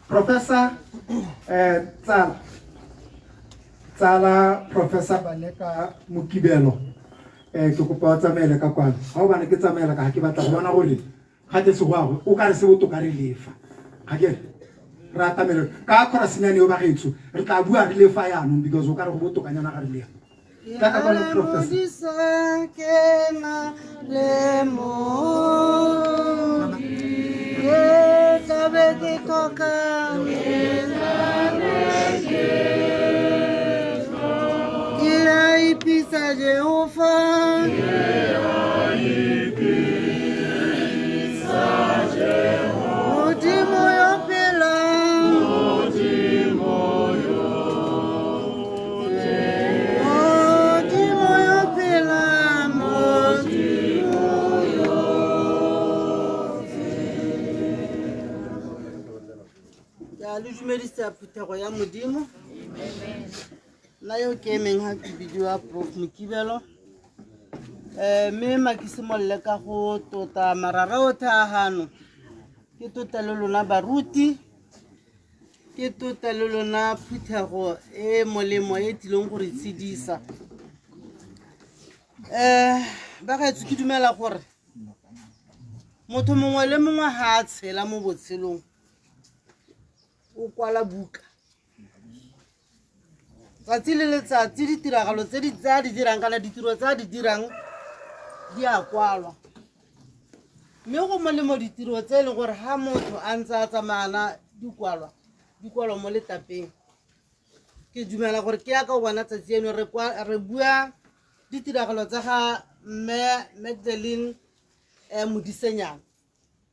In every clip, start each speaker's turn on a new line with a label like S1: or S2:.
S1: Professor tsala tsala Professor Baleka Mokibelo, ke kopa o tsamaele ka kwano. Ga o bane ke tsamaela ka ga ke batla go bona gore gate segwago o ka re se botoka re lefa ga ke re atamele ka kgora senyane yo bagaetsho re tla bua re lefa yaanong, because o ka re go botokanyana ga re lefa. Tla ka kwano, Professor.
S2: Modisa ke na le mo ke tlabe ke tlhoka. Ke a ipitsa Jehova, Modimo yo phelang, Modimo yo phelang, Modimo yo. Ke a le dumedisa, phuthego ya Modimo. Nna yo ke emeng ga ke bidiwa Prof Mokibelo, mme ma ke simolole ka go tota marara otlhe a gano. Ke tota le lona baruti, ke tota le lona phuthego e molemo e tlileng go re tshedisa. Bagaetsho, ke dumela gore motho mongwe le mongwe ga a tshela mo botshelong o kwala buka tsatsi le letsatsi. Ditiragalo tse di tsa di dirang kana ditiro tsa di dirang di a kwalwa, mme go molemo ditiro tse e leng gore ga motho a ntse a tsamayana di kwalwa, di kwalwa mo letlapeng. Ke dumela gore ke yaka o bona tsatsi eno re bua ditiragalo tsa ga mme Magdalene Modisenyana.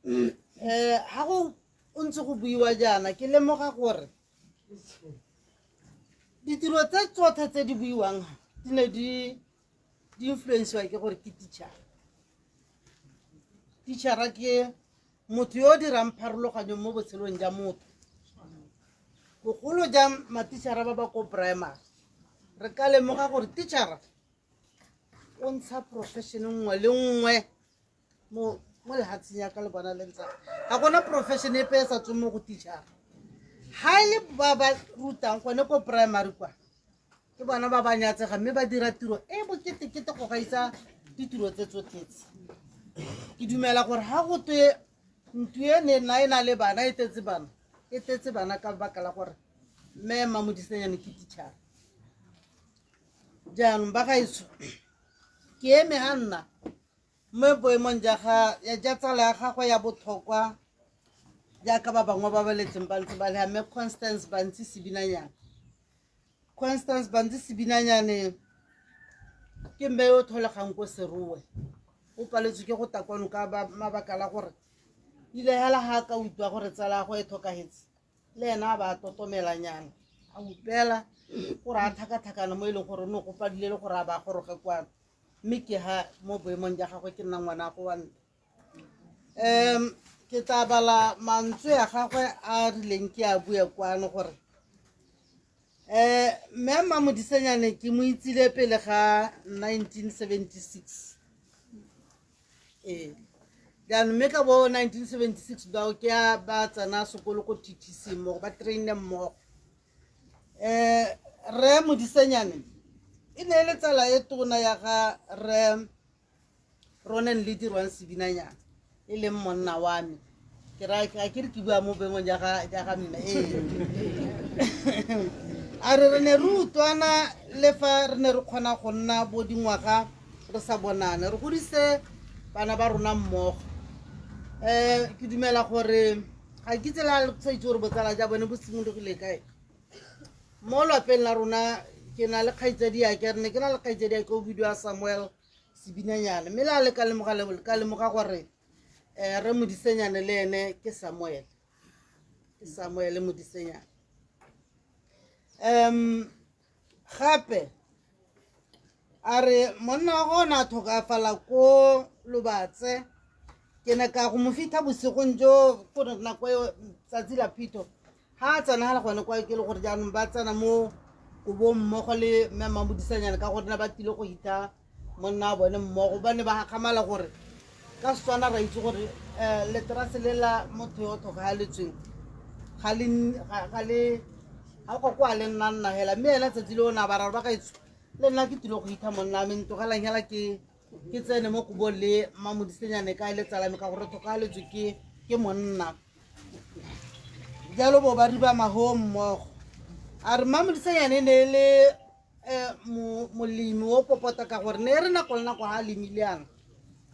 S2: Ga go o ntse go buiwa jaana, ke lemoga gore ditiro tse tsotlhe tse di buiwang di ne di influenciwa ke gore ke teacher. Teachera ke motho yo o dirang pharologanyo mo botshelong ja motho, bogolo jang matichara ba ba ko primary. Re ka lemoga gore teachera o ntsha profession nngwe le nngwe mo lehatsheng ya ka le bona le ntsa. Ga gona profession epe e sa tsweng mo go teachera. Ga e le ba ba rutang gone ko primary kwa, ke bona ba ba nyatsega, mme ba dira tiro e boketekete go gaisa ditiro tse tsotlhetse. Ke dumela gore ga go twe ntlo e ne nna e na le bana, e tletse bana, e tletse bana ka baka la gore mme Mamodisenyane ke teacher. Jaanong ba gaetsho, ke eme ga nna mo boemong ja ga ja tsala ya gagwe ya botlhokwa, jaaka ba bangwe ba ba letseng ba ntse ba le mme Constance Bantsi Sebinanyane. Constance Bantsi Sebinanyane ke mme yo o tlholegang ko Serowe. O paletswe ke go ta kwano ka mabaka la gore ile hela ga ka utlwa gore tsala ya go e tlhokagetse, le ena a ba totomelanyana, a upela gore a tlhakatlhakana mo e leng gore o ne go padile le gore a ba goroge kwano. Mme ke ha mo boemong ja gagwe ke nna ngwana go wa ntlo. Ke tla bala mantswe a gagwe a rileng ke a bue kwano gore mme Mamodisenyane ke mo itsile pele ga 1976. Ee, jaanong mme ka bo 1976 bao ke a ba tsena sekolo ko TTC mmogo, ba traine mmogo. Re Modisenyane e ne e le tsala e tona ya ga re Ronen le dirwang Sebinanyana, e leng monna wa me. Ke ra ga ke re ke bua mo boemong ja ga mme. Ee, a re re ne re utlwana le fa re ne re kgona go nna bo dingwaga re sa bonane, re godise bana ba rona mmogo. Ke dumela gore ga ke tsela sa itse gore botsala ja bone bo simologile kae mo lwapeng la rona. Ke na le kgaitsadi yake, re ne ke na le kgaitsadi yake o bidiwa Samuel Sebinanyane, mme le a le ka lemoga gore re Modisenyane le ene ke Samuel, ke Samuel Modisenyane. Gape a re monna wa go ne a tlhokafala ko Lobatse. Ke ne ka go mo fitlha bosigong jo kore nako eo tsatsi la phitho ga a tsena gala gone kwa, ke le gore jaanong ba tsena mo kobong mmogo le mme Mamodisanyane, ka gore ne ba tlile go hitha monna wa bone mmogo. Ba ne ba gakgamala gore ka Setswana ra itse gore leterase le la motho yo o tlhokagaletsweng ga le ga le ga go kwa le nna nna hela mme ena tsatsi le o na bararo ba gaetsho le nna ke tilo go itha monna me ntlogelang hela ke ke tsene mo kobong le mamodisenyane ka e le tsala me ka gore tlhokagaletswe ke ke monna jalo bo ba riba mago mmogo a re mamodisenyane e ne e le um molemi o popota ka gore ne e re nako le nako ga a lemile yana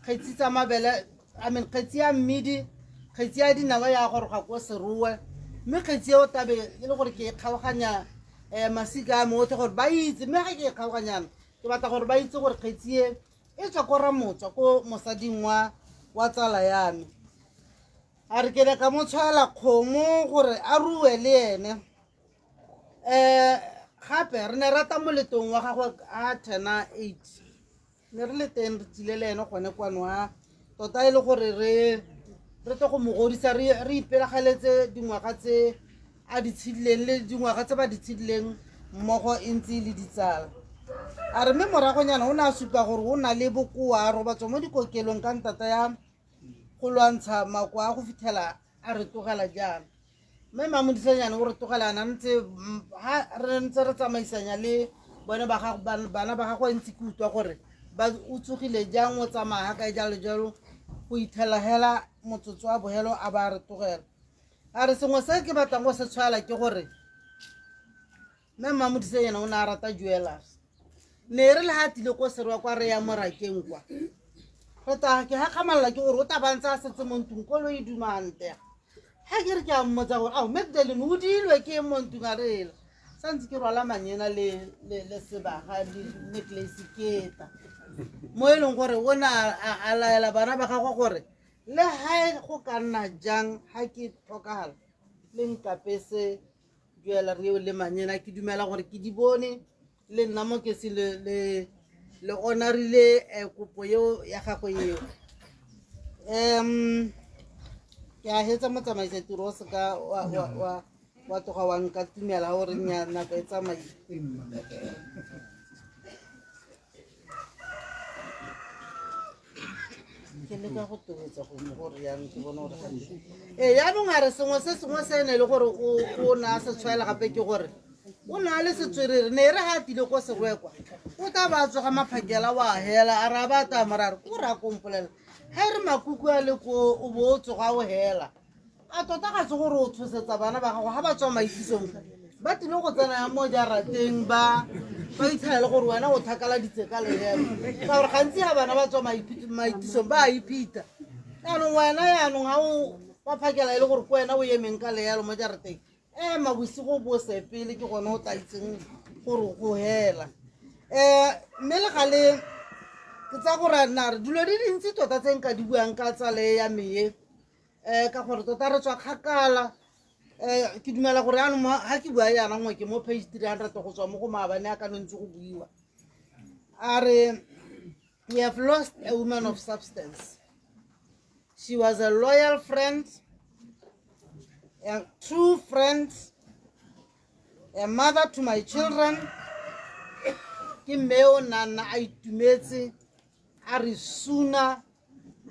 S2: kgetsi tsa mabele I mean kgetsi ya mmidi kgetsi ya dinawa ya goroga ko serowe mme kgetsi eo tabe e le gore ke e kgaoganya um masika a me otlhe gore ba itse mme ga ke e kgaoganyana ke batla gore ba itse gore kgetsi e e tswa ko ramotswa ko mosading wa wa tsala ya me a re ke ne ka mo tshwaela kgomo gore a rue le ene um gape re ne rata moletong wa gagwe a tena 8 ne re le teng re tsile le ene gone kwano a tota e le gore re re tle go mo godisa re re ipelagaletse dingwaga tse a di tshedileng le dingwaga tse ba di tshedileng mmogo e ntse e le ditsala a re mme moragonyana o ne a supa gore o na le bokoa a robatswa mo dikokelong ka ntata ya go lwantsha makoa a go fitlhela a re tlogela jaana mme mamodisanyane o re tlogela ana ntse ha re ntse re tsamaisanya le bone ba gago bana ba gagwe ntse ke utlwa gore ba o tsogile jang o tsamaya ga kae jalo jalo go ithela hela motsotso wa bohelo a ba re tlogela a re sengwe se ke batlang go se tshwaela ke gore mme mmamodise ena o ne a rata jewelers ne e re le ga a tile ko serwa kwa re ya morakeng kwa re ta ke gakgamalela ke gore o ta bantse a setse mo ntlong kolo e dumantega ga ke re ke a mmotsa gore ao magdalene o dilwe ke eng mo ntlong a rela sa ntse ke rwala manyena le, le, le sebaga le necklace keta mo e leng gore o ne a laela bana ba gagwe gore le ga go ka nna jang ga ke tlhokagala le nkapese jewellery eo le manyena ke dumela gore ke di bone le nna mo ke se le le le honorile eh, kopo eo ya gago eo um ke a hetsa motsamaisa tiro o seka wa, wa, wa, wa tloga wa nka tumela gore nya nako e tsamaile ke leka go tobetsa gongwe gore jaanong ke bone gore ee jaanong a re sengwe se sengwe se ne e le gore o ne a se tshwaela gape ke gore o ne a le setswerere ne e re ga a tile ko serwekwa o tla ba tsoga maphakela wa hela a re a ba taya morare ko re a kompolela ga e re makuku a le ko o bo o tsoga o hela A tota ga se gore o tshosetsa bana ba gago ga ba tswa maitisong ba tlile go tsena mo jarateng ba ba itlhaele gore wena o thakaladitse ka lehelo ka gore gantsi ga bana ba tswa maitisong ba a iphita jaanong wena yaanong ga o ba phakela e le gore ke wena o emeng ka lehelo mo jarateng ema bosigo bo sepele ke gone o tla itseng gore go hela um mme le gale ke tsa gore nare dilo di dintsi tota tse nka di buang ka tsale ya meye um ka gore tota re tswa kgakala um ke dumela gore yanong ga ke bua yana nngwe ke mo page 300 go tswa mo go maabane a ka no ntse go buiwa a re we have lost a woman of substance she was a loyal friend a true friend a mother to my children ke mme o nna nna a itumetse a re suna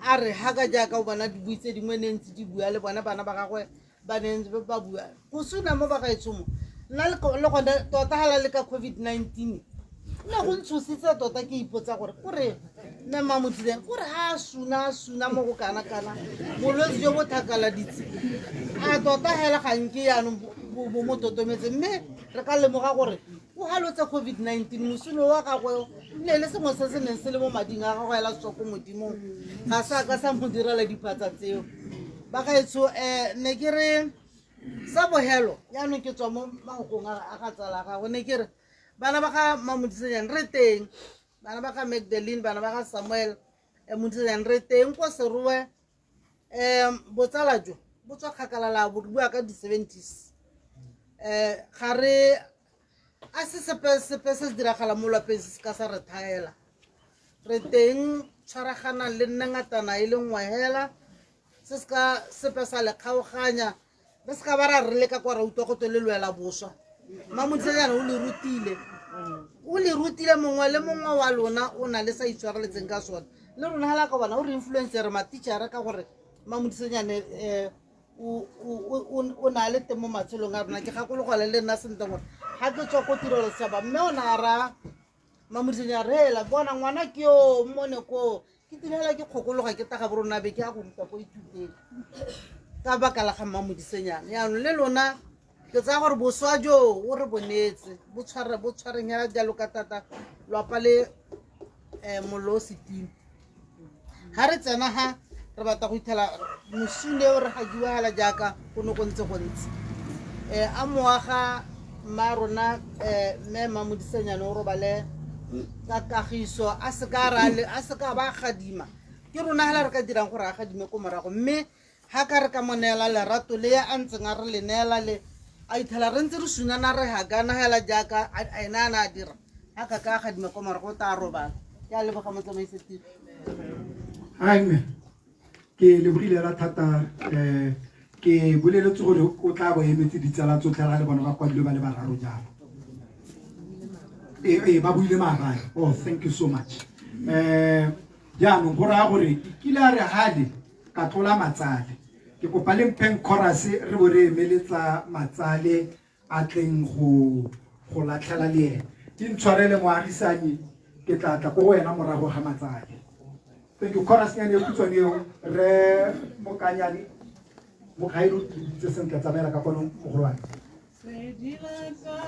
S2: a re haka jaaka o bona dibui tse dingwe ne ntse di bua le bona bana ba gagwe ba ne ntse ba bua go suna mo bagaetsho mo nna le gone tota gala le ka covid-19 nna go ntshositse tota ke ipotsa gore kore mme mmamotsile kore ga a suna a suna mo go kana-kana bolwetse jo bo thakaladitse a tota hela ganke yaanong bo mo totometse mme re ka lemoga gore o halotse covid-19 mosuno wa gagwe ne le sengwe se se neng se le mo mading a gagwe ela tswa ko modimong ga sa ka sa mo direla diphatsa tseo bagaetsho um ne ke re sa bohelo yaanong ke tswa mo magokong a ga tsala gagwe ne ke re bana ba ga mamodisenyane re teng bana ba ga magdalene bana ba ga samuel um modisenyane re teng ko serowe um botsala jo bo tswa kgakala la bo bua ka di-seventies um ga re a se sepe sepe se se diragala mo lwapeng se se ka sa re thaela re teng tshwaraganang le nne ngatana e le nngwe hela se se ka sepe sa le kgaoganya re se ka ba ra re leka kwa ra utlwa go twe le lwela boswa mamodisanyana o le rutile o le rutile mongwe le mongwe wa lona o na le sa itshwareletseng ka sone le rona ga la ka bona o re influence re matitšhere ka gore mamodisanyane um O na le teng mo matshelong a rona. Ke gakologela le nna sentle gore ga ke tswa ko tirelo setšhaba, mme o ne a raya Mamodiseng a reela, bona ngwana ke yo mmone koo. Ke tirela ke kgokologa ke taga borona be ke ya go ruta ko ithuteng ka baka la ga Mmamodisenyana. Yaanong le lona ke tsaya gore boswa jo o re bonetse bo tshware bo tshwareng hela jalo ka tata lwapa le mollo o setimo. Ga re tsena ga re batla go ithela mosune o re gakiwa hela jaaka go ne go ntse go ntse. A moaga mma rona mme Mmamodisenyane o robale ka kagiso, a seka a seka ba gadima. Ke rona hela re ka dirang gore a gadime ko morago, mme ga ka re ka mo neela lerato le a ntseng a re le neela le a ithela re ntse re sunana re hakana hela jaaka ene a ne a dira, ga ka ka gadima ko morago o tla robala. Ke a leboga, motsamaise tiro.
S1: Ai mme ke lebogile la thata. Ke boleletse gore o tla bo emetse ditsala tsotlhe ga le bona ba kwadilwe ba le bararo jalo. Ee, ba buile maabane. Oh, thank you so much. Jaanong go raya gore ke kile a re gale ka tlola matsale. Ke kopa le mpheng chorus re bo re emeletsa matsale a tleng go latlhela le ene. Ke ntshwarele moagisanyi, ke tla tla ko go wena morago ga matsale. Thank you. Chorus nyane e khutshwane eo, re Mokanyane Mokgailo le sentle, tsamaela ka kwano mogolwane.
S2: Sedilaka,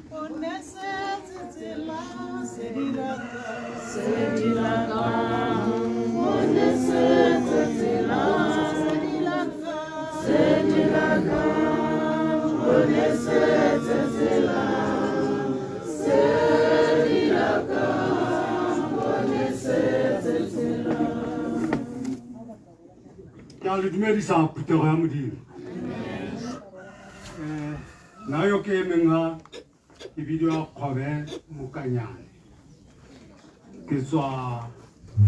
S2: ponesetse tsela, sedilaka, sedilaka, ponesetse tsela, sedilaka, sedilaka, ponesetse tsela, sedilaka, ponesetse tsela.
S3: Ke a le dumedisa, phuthego ya Modimo. Nna yo ke emeng ga ke bidiwa Kgobe Mokanyane, ke tswa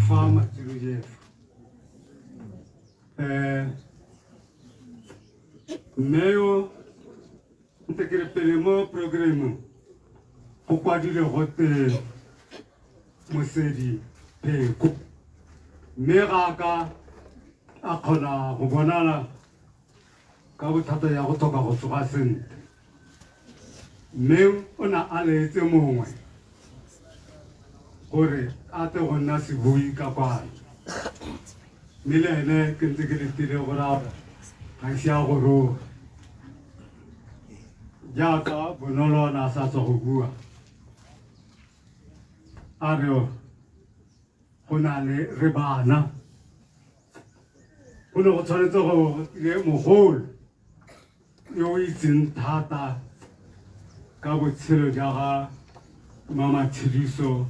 S3: fa Matsilojefa. Mme yo ntse ke re pele mo programmeng go kwadile gote Mosedi Pheko, mme ga a ka a kgona go bonala ka bothata ya go tlhoka go tsoga sentle, mme o ne a laetse mongwe gore a tle go nna sebui ka kwano, mme le ene ke ntse ke letile gore a ga ise a goroge. Jaaka Bonolo a ne a sa tswa go bua a re go na le re bana, go ne go tshwanetse go le mogolo yo o itseng thata ka botshelo jwa ga Mama Tshediso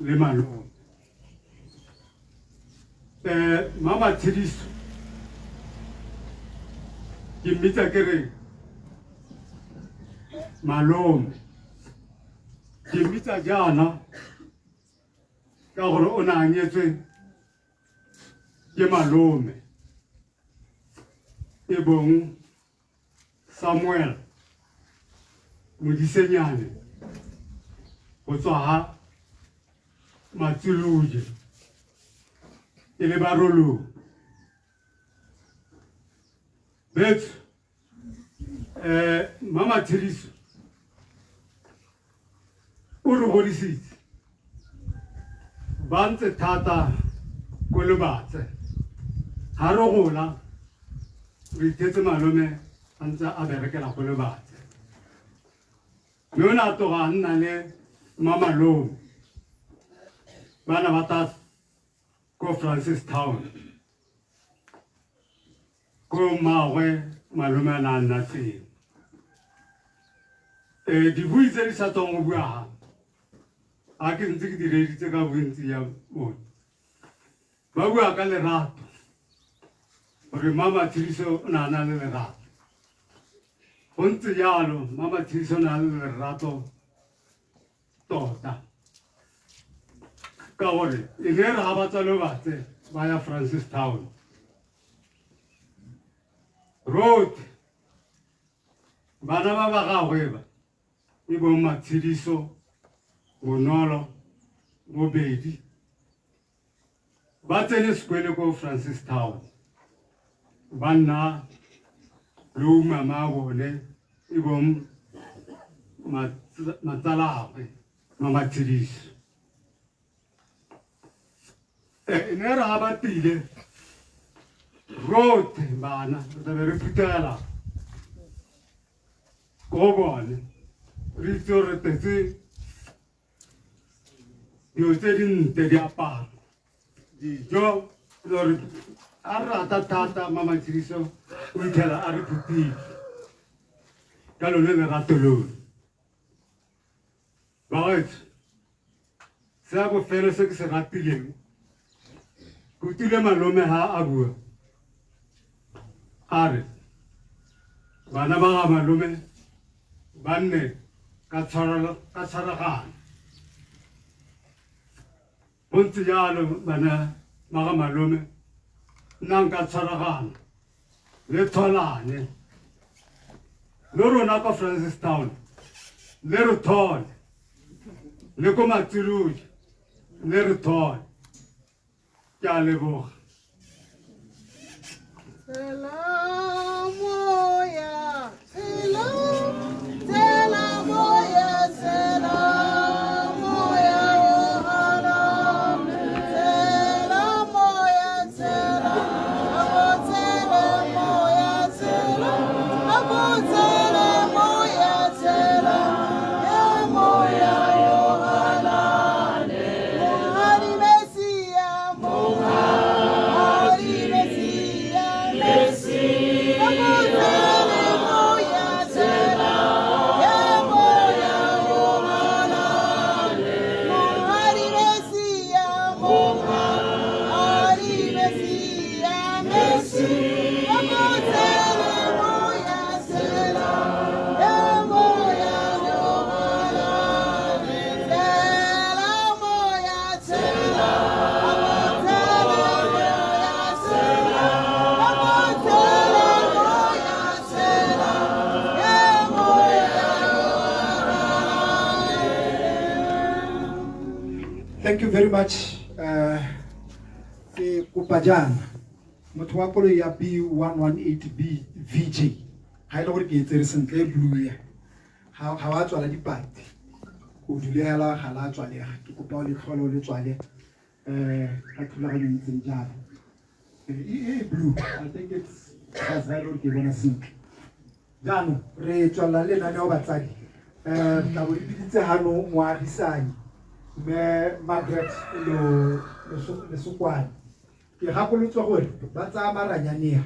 S3: le malome. Mama Tshediso ke mmitsa ke re malome, ke mmitsa jaana ka gore o ne a nyetswe ke malome e bong Samuel Modisenyane go tswa ha Matsiluje e le Barolong. Betso Mama Tshediso o re godisitse ba ntse thata ko Lobatse. Ga re gola re ithetse malome a ntse a berekela ko Lobatse, mme o ne a tloga a nna le mamalome bana ba tla ko Francistown, ko mmaagwe malome a ne a nna teng. Dibui tse di sa tswang go bua ga a ke ntse ke direditse ka bontsi ya bone, ba bua ka lerato, gore Mama Tshediso o ne a na le lerato. Go ntse jalo, Mama Tshediso o ne a le lerato tota, ka gore e ne re ga ba tswa Lobatse ba ya Francistown road, bana ba ba gagwe ba e bong Matshediso, Bonolo, Bobedi ba tsene sekwele ko Francistown. Ba nna le mama bone e bong matsalagwe Mama Tshediso. E ne re ga ba tile rotlhe bana re tlabe re phuthegela ko bone, re itse gore re tetse dilo tse dintle, diaparo, dijo, le gore a re rata thata. Mama Tshediso o itlhela a re phuthile ka lone lerato lone. Bagaetsho, se ya bofelo se ke se ratileng, ke utlwile malome ha a bua a re bana ba ga malome ba nne ka tshwaragano. Go ntse jalo, bana ba ga malome, nnang ka tshwaragano le tholane le rona kwa Francistown, le re thole le ko Matsiloje, le re thole. Ke a leboga.
S2: Tsela moya, tsela, tsela moya, tsela moya, o halale. Tsela moya, tsela, ako tsela moya, tsela, ako tsela moya, tsela, ya moya o halale. Monghadi Messia, Monghadi Messia, Messia. Ako tsela moya, tsela, ya moya o halale. Monghadi Messia, Monghadi Messia, Messia. Ako tsela moya, tsela, ya moya o halale. Tsela moya, tsela, ako tsela moya, tsela, ako tsela moya, tsela, ya moya o halale.
S1: Thank you very much. Ke kopa jaana motho wa koloi ya B118B VJ, ga e le gore ke e tsere sentle, e blue ya ga wa tswala dipati, o dule hela ga la tswalega. Ke kopa o le tlhole o le tswale ka thulaganyo e ntseng jalo. E blue, I think it's ga e le gore ke e bona sentle. Jaanong re tswelela le lenaneo, batsadi. Tla bo re biditse gano moagisanyi mme Margaret Lesokwane. Ke gakolotswe gore ba tsaya maranyanea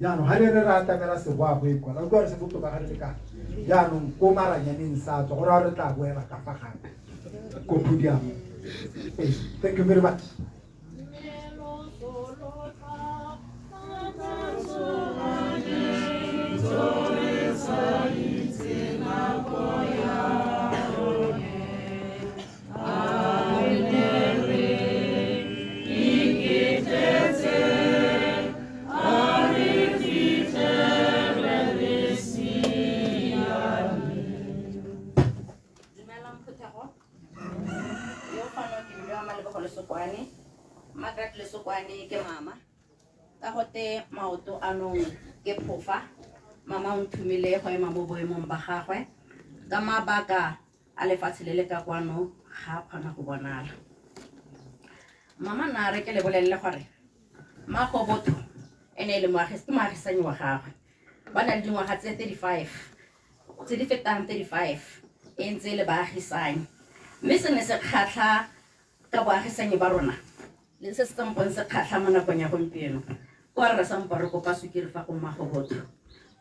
S1: jaanong ga re re re atamela segwagwe kwa la utlwa re se botoka ga re le ka jaanong ko maranyaneng sa tswa gore re tla boela ka fa gape ko podium. Ee, thank you very much.
S4: Dumelang phuthego yo fano. Ke bidiwa Malebogo Lesokwane, Margaret Lesokwane ke mama. Ka gote maoto anong ke phofa, mama o nthumile go ema mo boemong ba gagwe ka mabaka a lefatshe le le ka kwano ga a kgona go bonala. Mama na re ke le bolelele gore Mmago Botho e ne e le ke moagisanyi wa gagwe. Ba na le dingwaga tse 35, tse di fetang 35 e ntse e le baagisanyi, mme se ne se kgatlha ka boagisanyi ba rona le se se sampong se kgatlha mo nakong ya gompieno ke gore re sampo re kopa sukiri fa go Mmago Botho,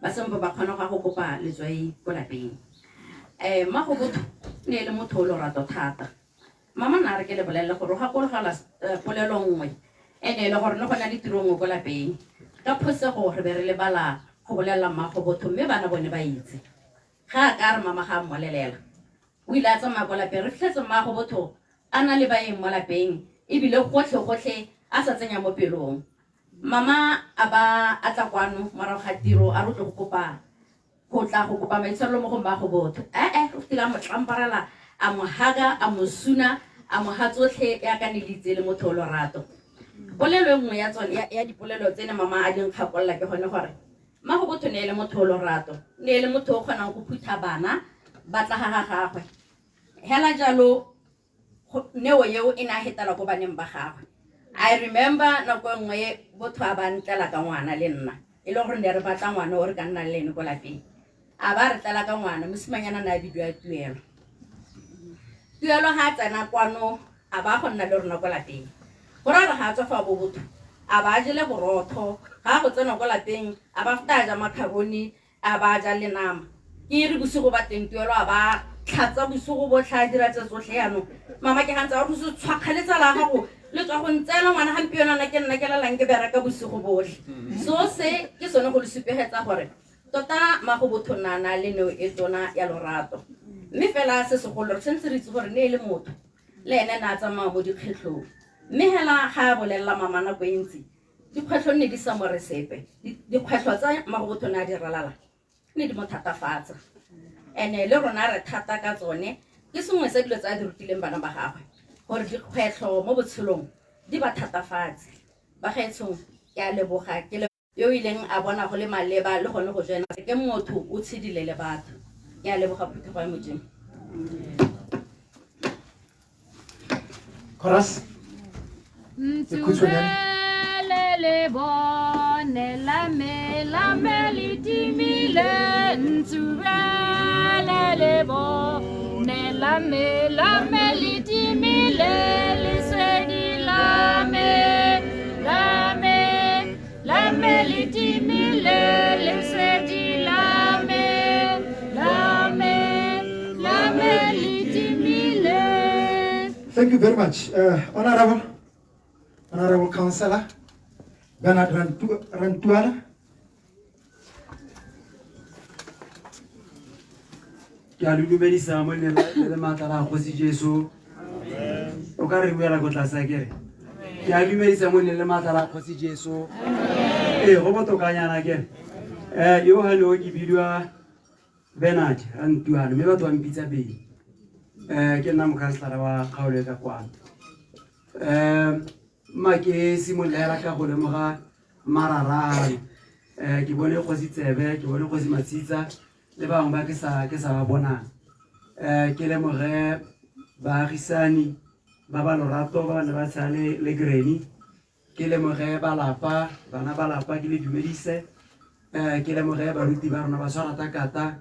S4: ba sampo ba kgona go ya go kopa letswai ko lapeng. Mmago Botho ne e le motho o lorato thata. Mama na re ke le bolelele gore o gakologelwa polelo nngwe e ne e le gore ne go na le tiro nngwe ko lapeng, ka phosego re be re lebala go bolelela Mmago Botho, mme bana bone ba itse. Ga a ka re mama ga a mmolelela, o ile a tsamaya ko lapeng, re fitlhetse Mmago Botho a na le baeng mo lapeng, ebile gotlhe-gotlhe a sa tsenya mo pelong. Mama a ba a tla kwano morago ga tiro, a re o tlo go kopa go tla go kopa maitshwarelo mo go Mmago Botho. Ee, o fetile a mo tlamparela, a mo haga, a mo suna, a mo ha tsotlhe yaka ne le itse le motho o lorato. Polelo e nngwe ya tsone ya dipolelo tse ne mama a di nkgakolola ke gone gore mmago botho ne e le motho o lorato, ne e le motho o kgonang go phutha bana ba tla ga ga gagwe. Hela jalo neo eo e ne a hetela ko baneng ba gagwe. I remember nako e nngwe botho a ba ntlela ka ngwana le nna, e le gore ne re batla ngwana o re ka nnang le ene ko lapeng. A ba re tlela ka ngwana, mosimanyana ne a bidiwa Tuelo. Tuelo ga a tsena kwano a ba go nna le rona ko lapeng. Go raya gore ga a tswa fa bo botho, a ba jele borotho, ga a go tsena ko lapeng a ba feta a ja macaroni, a ba ja le nama. Ke re bosigo ba teng Tuelo a ba tlhatsa bosigo botlhe a dira tse tsotlhe yaanong. Mama ke gantse a go se tshwakgale tsala ya gago le tswa go ntseela ngwana gampieno ana ke nna ke lelang ke bereka bosigo botlhe. So se ke sone go le supegetsa gore tota mago botho nna na le neo e tona ya lorato. Mme fela se segolo re tshwanetse re itse gore ne e le motho le ene na a tsamaya mo dikgwetlhong. Mme hela ga a bolelela mama nako e ntsi dikgwetlho nne di sa mo re sepe. Dikgwetlho tsa mago botho ne a di ralala ne di mo thatafatsa. Ene le rona re thata ka tsone, ke sengwe sa dilo tse a di rutileng bana ba gagwe gore dikgwetlho mo botshelong di ba thatafatse. Bagaetshong ke a leboga ke le yo o ileng a bona go le maleba le gone go joina ke motho o tshedile le batho. Ke a leboga phuthego ya Modimo.
S1: Chorus.
S5: Ntsubele le bone la me la me le timile, ntsubele le bone la me la me le timile, lesedi la me la me la me le timile, lesedi la me la me la me le timile.
S1: Thank you very much. Honorable Councillor Bernard Rantuana.
S6: Ke a le dumedisa mo le le matla la Kgosi Jesu. O ka re buela ko tlase ke re. Ke a dumedisa mo le matla la Kgosi Jesu. Ee, go botokanyana ke re. Yo ha no ke bidiwa Bernard Rantuana, mme batho ba mpitsa Beni. Ke nna mokhanselara wa kgaolo e ka kwano. Mma ke simolola ka go lemoga mararano. Ke bone Kgosi Tsebe, ke bone Kgosi Matsitsa le bangwe ba ke sa ba bonang. Ke lemoge baagisani ba ba lorato ba ne ba tshela le Granny. Ke lemoge balapa, bana ba lapa ke le dumedise. Ke lemoge baruti ba rona ba tshwara takata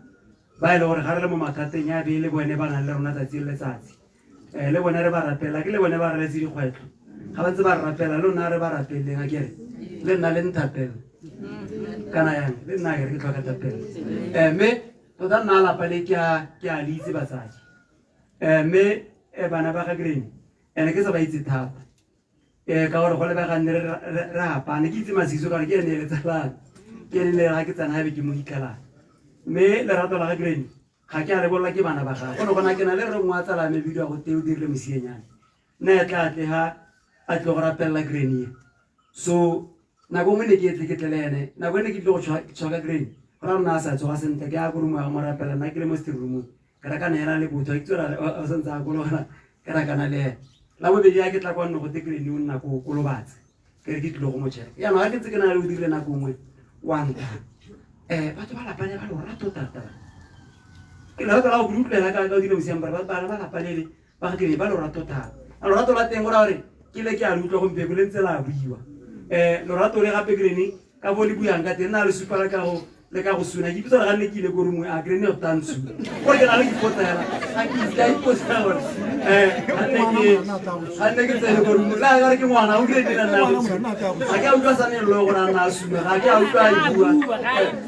S6: ba e le gore ga re le mo mathateng ya be le bone ba nang le rona tsatsi le letsatsi. Le bone re ba rapela, ke le bone ba reletse dikgwetlho. Ga ba ntse ba re rapela le rona re ba rapeleng, a ke re le nna le nthapela kana yang le nna ke re ke tlhoka thapelo. Mme tota nna lapa le ke a le itse batsadi. Mme bana ba ga Granny ene ke sa ba itse thata. Ka gore go lebega nne re apane, ke itse Masiso ka gore ke ene e le tsalane, ke ene le ga ke tsena ebe ke mo hitlhelang. Mme lerato la ga Granny ga ke a le bolola ke bana ba gagwe. Go ne gona ke na le re nngwe a tsala me bidiwa go te o dirile mosienyane. Nna e tla tle ha a tlile go rapelela Granny e. So nako nngwe ne ke tle ke tle le ene, nako e ne ke tlile go tshwa ka Granny, go ra rona a sa tsoga sentle, ke ya ko room ya mo rapela, nna ke le mo sitting room-ong. Ke rakana ena le botho, a itse gore o santse a kologana, ke rakana le ene. La bobedi ya ke tla kwa nne go te Granny o nna ko Lobatse, ke re ke tlile go mo check. Jaanong ga ke ntse ke na le o dirile nako nngwe wa nka. Batho ba lapa le ba lorato thata. Ke lerato la go utlwela ka o dile mosiang bare bana ba lapa lele ba ga Granny ba lorato thata. A lorato la teng go raya gore ke le ke a le utlwa gompieno le ntse la buiwa. Lorato le gape Granny ka bo le buang ka teng nna le supa le ka go le ka go suna. Ke ipotsa gore ga nne ke ile ko room a Granny go tla ntshuna. Gore ke na le ipotsa hela. Ga ke itse, ke a ipotsa gore, ga nne ke tsene ko room, la ka re ke ngwana, o Granny le nna go tshuna. Ga ke a utlwa sa ne lo gore a nna a suna, ga ke a utlwa a e bua.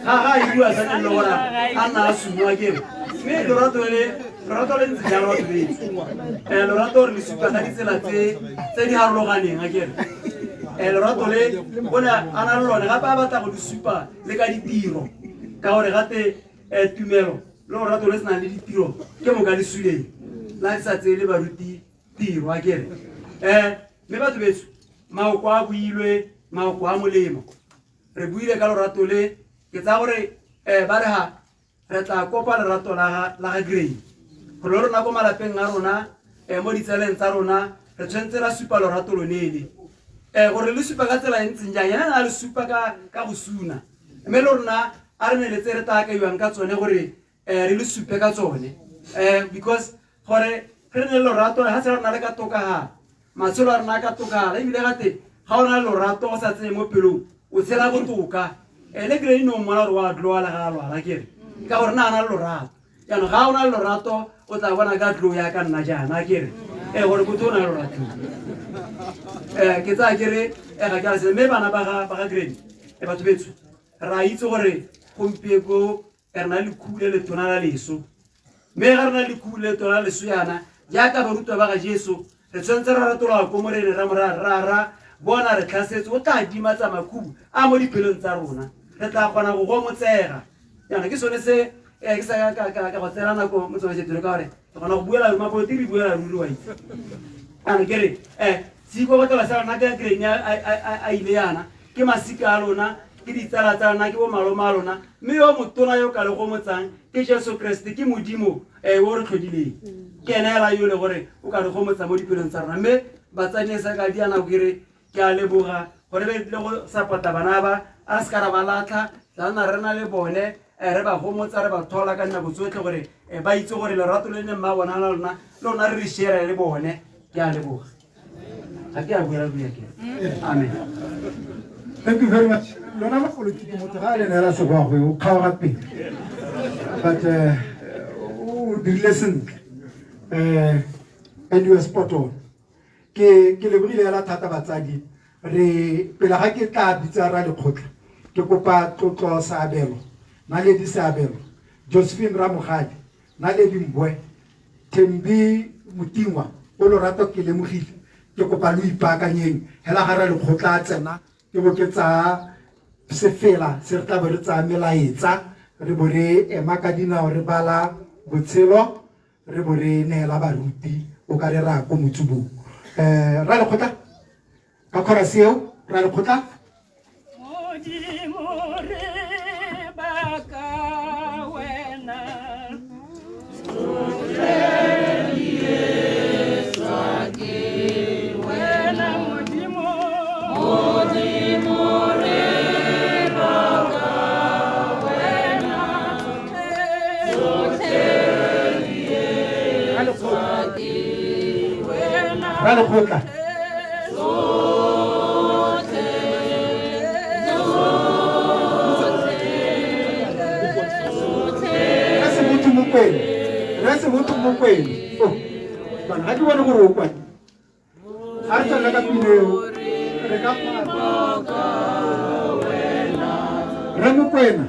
S6: Ga a e bua sa ne lo gore a nna a suna ke re. Mme lorato le lorato le ntse jalo batho betso. Lorato re le supa ka ditsela tse di harologaneng a ke re. Lorato le o ne a na le lone gape a batla go le supa le ka ditiro, ka gore gape tumelo le lorato le senang le ditiro ke moka le suleng la di sa tseye le baruti tiro a ke re. Mme batho betso maoko a builwe, maoko a molemo. Re buile ka lorato le, ke tsaya gore ba re ga re tla kopa lerato la ga Granny. Gore le rona ko malapeng a rona, mo ditseleng tsa rona, re tshwanetse ra supa lorato lone le. um gore le supa ka tsela e ntseng jang ena na le supa ka go suna mme le rona a re ne le tse re tla akaiwang ka tsone gore um re le supe ka tsone um because gore re ne le lorato ga se rona le ka tokagala matshelo a rona a ka tokagala ebile gate ga o na le lorato go sa tsene mo pelong o tshela botoka ene kry no mmona gore wa tloala ga a lwala kere ka gore na a na le lorato jaanong ga o na le lorato o tla bona ka tlo ya ka nna jaana kere ee gore botho o na le lorato um ke tsaya kere ga ke a se mme bana ba ga grade e batho betso ra itse gore gompieko re na le lekhubu le letona la leso mme ga re na le lekhubu le letona la leso yana jaaka barutwa ba ga jesu re tshwanetse ra ratologa ko morene ra mora rara bona re tlhasetse o tla dimatsa makhubu a mo dipelong tsa rona re tla kgona go gomotsega jaanong ke sone se ke sa ka go tsela nako motsamaisetselo ka gore ke kgona go buela mapolotiki re buela ruri wa itse jaanong ke re um seikokotelo sa rona ka kreng a ile yana ke masika a lona ke ditsala tsa lona ke bo malome a lona mme yo motona yo ka le gomotsang ke jesu kreste ke modimo um o re tlhodileng ke ene ela yo le gore o ka re gomotsa mo dipelong tsa rona mme batsadi e sa ka di a nako ke re ke a leboga gore be le go support-a bana ba a se ka ra ba latlha tla nna re na le bone re ba gomotsa re ba thola ka dinako tsotlhe gore ba itse gore lerato le ne mma bona la lona le rona re re share le bone ke a leboga ga ke a buela bua ke amen.
S1: Thank you very much. Lona mapolotiki motho ga a le neela segwagwe o kgaoga pele but o dirile sentle and you are spot on. Ke ke lebogile hela thata batsadi re pele ga ke tla bitsa ra lekgotla ke kopa tlotlo seabelo Naledi Seabelo Josephine Ramogadi Naledi Mbwe Thembi Motingwa o lorato ke lemogile ke kopa lo ipaakanyeng hela ga ra lekgotla a tsena ke bo ke tsaya sefela se re tla bo re tsaya melaetsa re bo re ema ka dinao re bala botshelo re bo re neela baruti o ka re ra ko motsubong um ra lekgotla ka chorus eo ra lekgotla.
S5: Modimo re baka wena. Wena Modimo. Modimo re baka wena. Tsotlhe.
S1: Ra lekgotla ra lekgotla. Re Sebotho Mokwena re Sebotho Mokwena oh bana ga ke bone gore o kwane ga re tswelela ka pina eo re ka re Mokwena.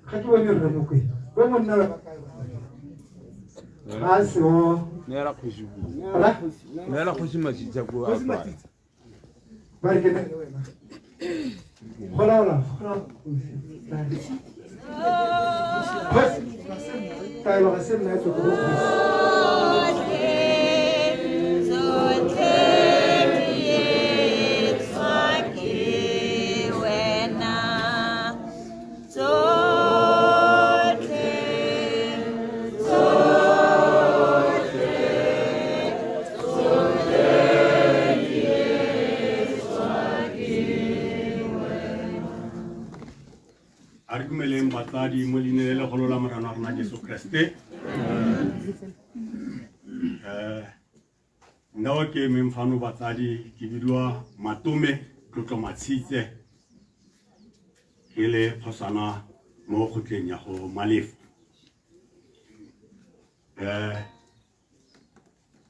S1: Ga ke bone rre Mokwena bo monna ba kae ba ga se o
S7: Neela kgosi puo.
S1: Ra?
S7: Neela kgosi Matsitsa puo a
S1: Kgosi
S7: kwale.
S1: Matsitsa. Ba re ke neele wena. Golaola, golaola. Kgosi, taelo ga se nna e tswa ko go kgosi.
S3: A re dumeleng batsadi mo leineng le legolo la Morena wa rona Jesu Kriste. Nna o ke emeng fano batsadi ke bidiwa Matome Tlotlo Matshitse ke le kgosana mo kgotleng ya go Malefo.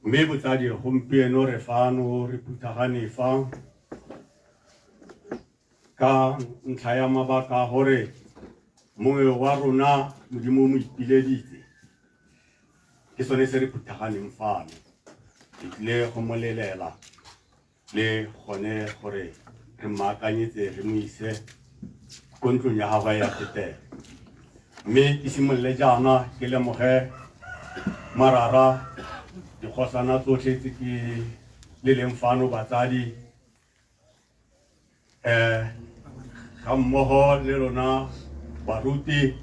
S3: Mme botsadi gompieno re fano re phuthagane fa ka ntlha ya mabaka a gore mongwe wa rona Modimo o mo ipileditse. Ke sone se re phuthaganeng fano. Re tlile go mo lelela le gone gore re mmaakanyetse re mo ise ko ntlong ya gagwe ya tetelo. Mme ke simolole jaana ke lemoge marara dikgosana tsotlhe tse ke le leng fano batsadi ga mmogo le lona baruti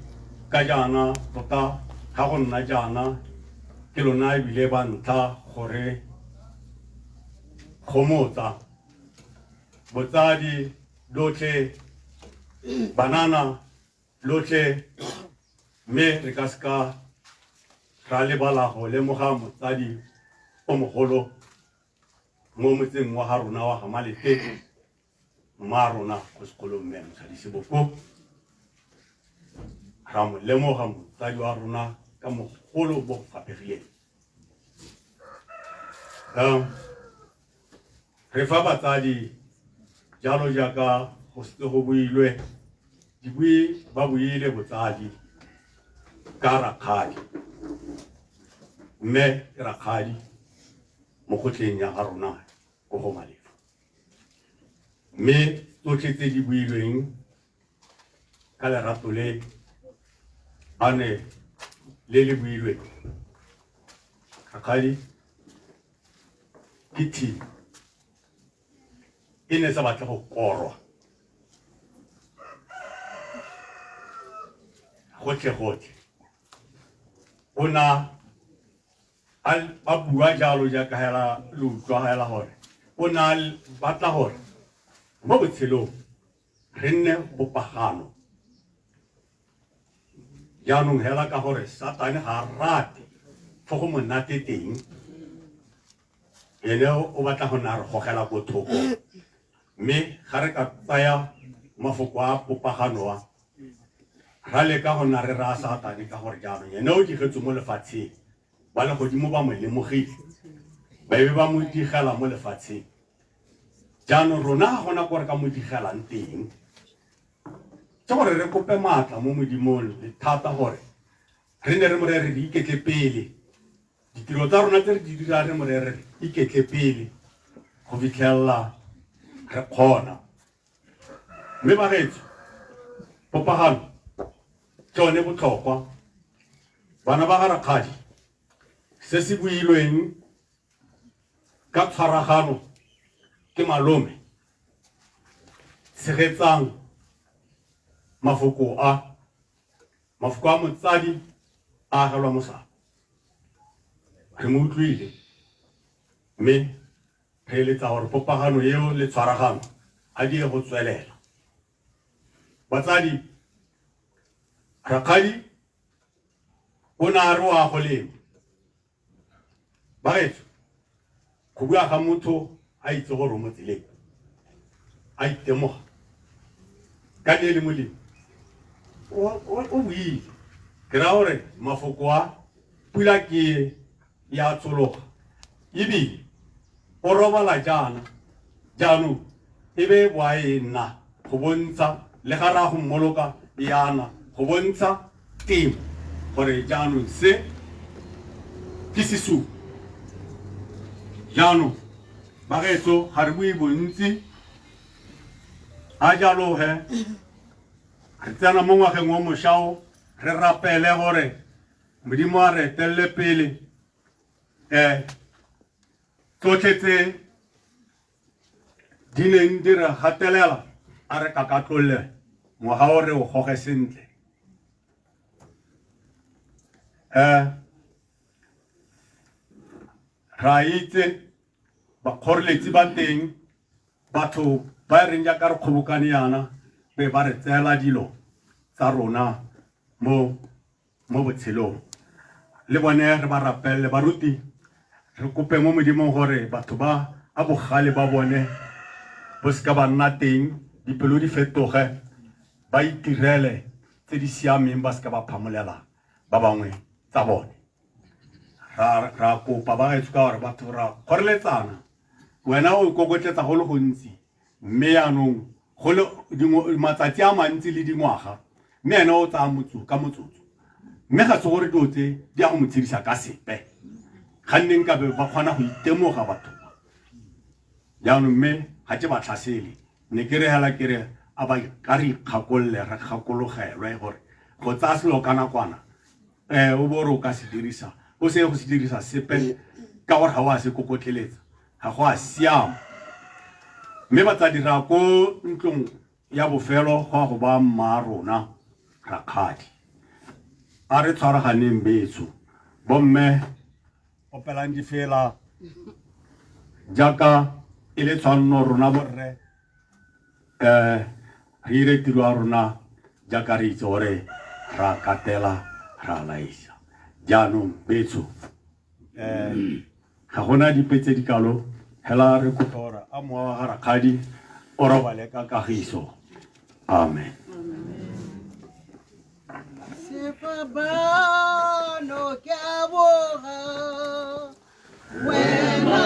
S3: ka jaana tota ga go nna jaana ke lona ebile ba ntlha gore gomotsa botsadi lotlhe banana lotlhe mme re ka seka ra lebala go lemoga motsadi o mogolo mo motseng wa ga rona wa ga Malete mma rona ko sekolong mme Mosadi Seboko ra mo lemoga motsadi wa rona ka mogolo bo go faphegileng. Re fa batsadi jalo jaaka go setse go builwe dibui ba buile botsadi ka rakgadi mme ke rakgadi mo kgotleng ya ga rona ko go Malefo. Mme tsotlhe tse di builweng ka lerato le a ne le le builweng rakgadi ke team e ne sa batle go korwa gotlhe gotlhe o na a bua jalo jaaka hela lo utlwa hela gore o ne a batla gore mo botshelong re nne bopagano. Jaanong hela ka gore Satane ga a rate fo go monate teng, ene o batla go nna re gogela ko thoko, mme ga re ka tsaya mafoko a popagano a ra leka go nna re raya Satane ka gore jaanong ene o digetswe mo lefatsheng, ba legodimo ba mo lemogile ba be ba mo digela mo lefatsheng. Jaanong rona ga gona ko re ka mo digelang teng, ke gore re kope maatla mo Modimong le thata gore re ne re mo rere re iketle pele ditiro tsa rona tse re di dirang, re mo rere re iketle pele go fitlhelela re kgona. Mme bagaetsho, popagano ke yone botlhokwa. Bana ba ga rakgadi, se se builweng ka tshwaragano ke malome, tshegetsang mafoko a, mafoko a motsadi a agelwa mosako. Re mo utlwile mme re eletsa gore popagano eo le tshwaragano a di ye go tswelela. Batsadi, rakgadi o ne a re o a go lema. Bagaetsho, go bua ga motho a itse gore o mo tseleng, a itemoga ka ne e le molemi, o buile. Ke raya gore mafoko a pula ke e ya tsologa, ebile o robala jaana jaanong e be boa e nna go bontsha le ga raya go mmoloka yana go bontsha temo gore jaanong se ke sesupo. Jaanong bagaetsho ga re bue bontsi a jalo he re tsena mo ngwageng o mošwa o re rapele gore Modimo a re etelele pele tsotlhe tse di neng di re gatelela a re kakatlolle ngwaga o re o goge sentle. Ra itse bakgoreletsi ba teng, batho ba e reng jaaka re kgobokane yana be ba re tseela dilo tsa rona mo mo botshelong. Le bone re ba rapelele baruti, re kope mo Modimong gore batho ba a bogale ba bone bo seka ba nna teng, dipelo di fetoge, ba itirele tse di siameng, ba seka ba phamolela ba bangwe tsa bone. Ra kopa ba gaetsho ka gore batho ra kgoreletsana, wena o ikokotletsa go le gontsi, mme yaanong go le matsatsi a mantsi le dingwaga, mme ene o tsaya ka motsotso. Mme ga se gore dilo tse di ya go mo tshedisa ka sepe. Ga nne nkabe ba kgona go itemoga batho ba. Jaanong mme ga ke ba tlhasele. Ne ke re hela ke re a ba ka re ikgakolole re gakologelwe gore go tsaya selo ka nakwana o bo re o ka se dirisa o se go se dirisa sepe ka gore ga o a se kokotleletsa ga go a siama. Mme batsadi ra ko ntlong ya bofelo go a go ba mma rona rakgadi. A re tshwaraganeng betsho bomme opelang difela jaaka e le tshwanno rona borre re ire tiro ya rona jaaka re itse gore ra katela ra laisa. Jaanong betsho ga gona dipe tse di kalo hela re kopa gore a mowa wa ga rakgadi o robale ka kagiso. Amen.
S2: Sefapano ke a boga wena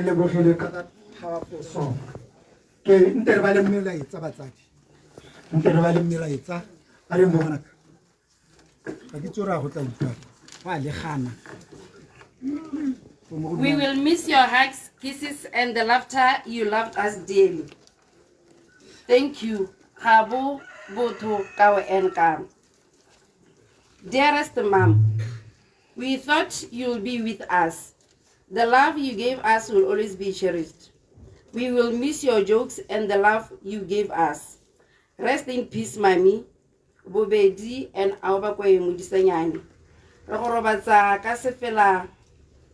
S1: Lebogile ka thapo ke nte re ba le melaetsa batsadi nte re ba le melaetsa a re mo ngwanaka ga ke tsore a go tla utlwa wa le gana.
S4: We will miss your hugs, kisses, and the laughter you loved us dearly. Thank you. Gabo, Botho, Kao, and Kam. Dearest Mom, we thought you'll be with us. The love you gave us will always be cherished. We will miss your jokes and the love you gave us. Rest in peace, Mami. Bobedi and Aobakwe Modisanyane. Re go robatsa ka sefela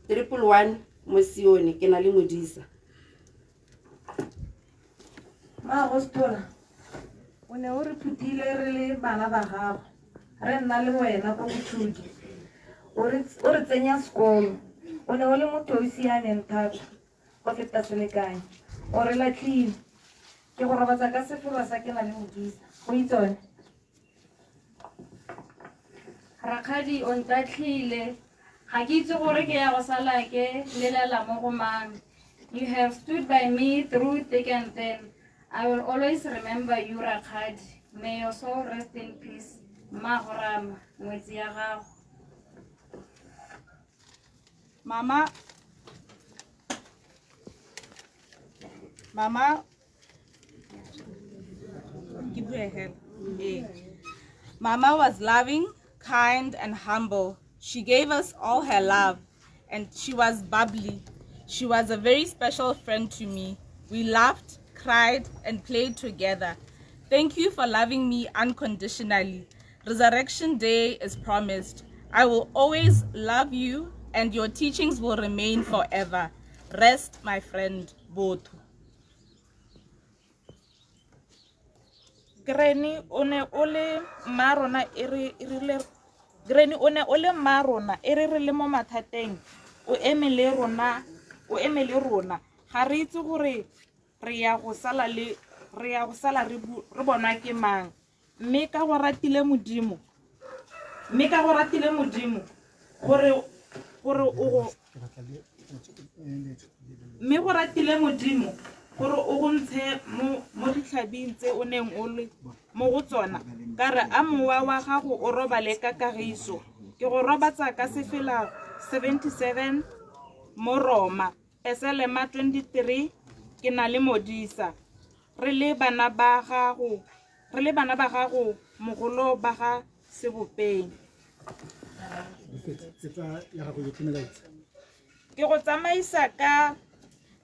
S4: 111 Mosione ke na le Modisa.
S8: Maagostola, o ne o re phuthile re le bana ba gago, re nna le wena ko bothudi. O re tsenya sekolo. O ne o le motho o siameng thata go feta selekanyo. O re latlhile. Ke go robatsa ka sefela sa ke na le Modisa. Go itsone.
S9: Rakgadi o ntatlhile. Ga ke itse gore ke ya go sala ke lelela mo go mang. You have stood by me through thick and thin. I will always remember you, Rakgadi. May your soul rest in peace. Mmaago Rama, ngwetsi ya gago.
S10: Mama, Mama, Mama was loving, kind, and humble. She gave us all her love, and she was bubbly. She was a very special friend to me. We laughed, cried, and played together. Thank you for loving me unconditionally. Resurrection Day is promised. I will always love you, and your teachings will remain forever. Rest, my friend, Botho. Granny o ne o le mma rona e re e rile Granny o ne o le mma rona e re re le mo mathateng o eme le rona o eme le rona ga re itse gore re ya go sala le re ya go sala re re bonwa ke mang mme ka go ratile modimo mme ka go ratile modimo gore gore o go mme go ratile modimo gore o go ntshe mo mo ditlhabing tse o neng o le mo go tsona ka re a mowa wa gago o robale ka kagiso ke go robatsa ka sefela 77 mo roma peselema 23 ke na le modisa re le bana ba gago re le bana ba gago mogolo ba ga sebopeng ke go tsamaisa ka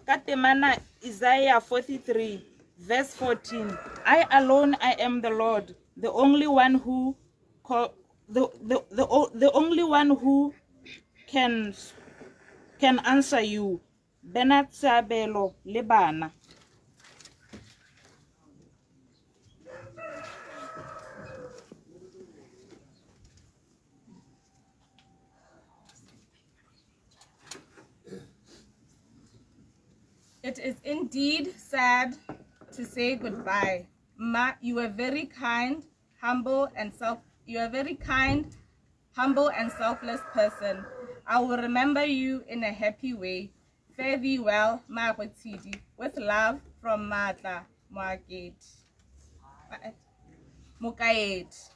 S10: ka temana Isaiah 43 verse 14 I alone I am the Lord the only one who the, the, the, the only one who can can answer you Bernard Seabelo le bana. It is indeed sad to say goodbye. Ma, you were very kind, humble, and self. You are very kind, humble, and selfless person. I will remember you in a happy way. Fare thee well, Marotidi, with love from Matla Moaketi. Mokaedi.